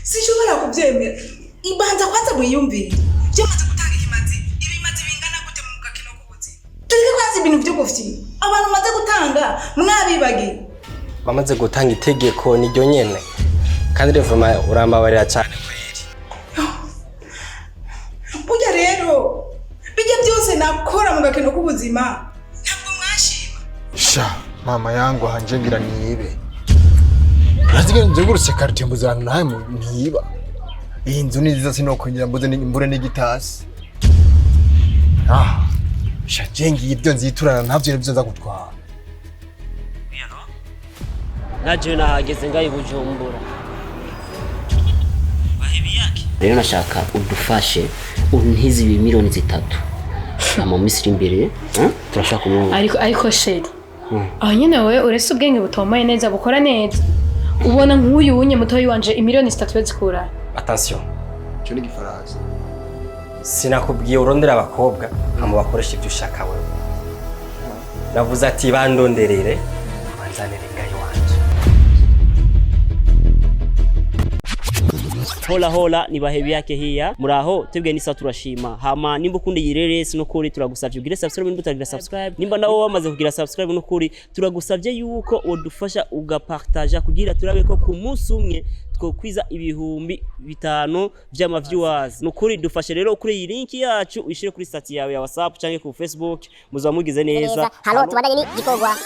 Sinshobora kubyemera. Ibanza kwanza mwiyumvire. Byamaze gutanga ikimazi, ibimazi bingana gute mu gakino k'ubuzima? Tureke kwanza ibintu byo gufyina. Abantu maze gutanga mwabibagiye. Bamaze gutanga itegeko niryo nyene, kandi revuma urambabarira cyane kweri. Burya rero bijya byose nakora mu gakino k'ubuzima ntabwo mwashima. Sha mama yangu, hanje ngira nibe. Urazi nzengurutse quartier, mbuze ahantu nawe ntiba. Iyi nzu ni nziza, sinokongera mbuze imbure n'igitasi. Ah, sha je ngiye, ibyo nziturana ntavyo nivyo nza gutwara. Naje nahageze ngaho i Bujumbura. Rero nashaka udufashe untize ibi miliyoni 3 ama minsi iri imbere, eh? Turashaka kumwumva. Ariko chéri, aho nyine wowe uretse ubwenge butomoye neza, bukora neza, ubona nk'uyu wunye mutoyi wanje imiliyoni 3 zikura? Attention. Ico ni igifaransa. Sinakubwiye urondera abakobwa hama bakoresha ibyo ushaka wewe. Navuze ati bandonderere, banzanire ngayo wanje. Hola hola, ni bahebi yake hiya, muraho? Twebwe nisa turashima. Hama nimba ukunda iyi reresi, nukuri turagusavye ugire subscribe nimba utagira subscribe. Nimba nawe wamaze kugira subscribe, nukuri turagusavye yuko wodufasha ugapartaja kugira turabe ko ku munsi umwe twokwiza 5000 vy'ama viewers. Nukuri dufashe rero kuri iyi link yacu, uyishire kuri status yawe ya WhatsApp canke ku Facebook, muzaba mugize neza. Halo, tubandanye n'igikorwa.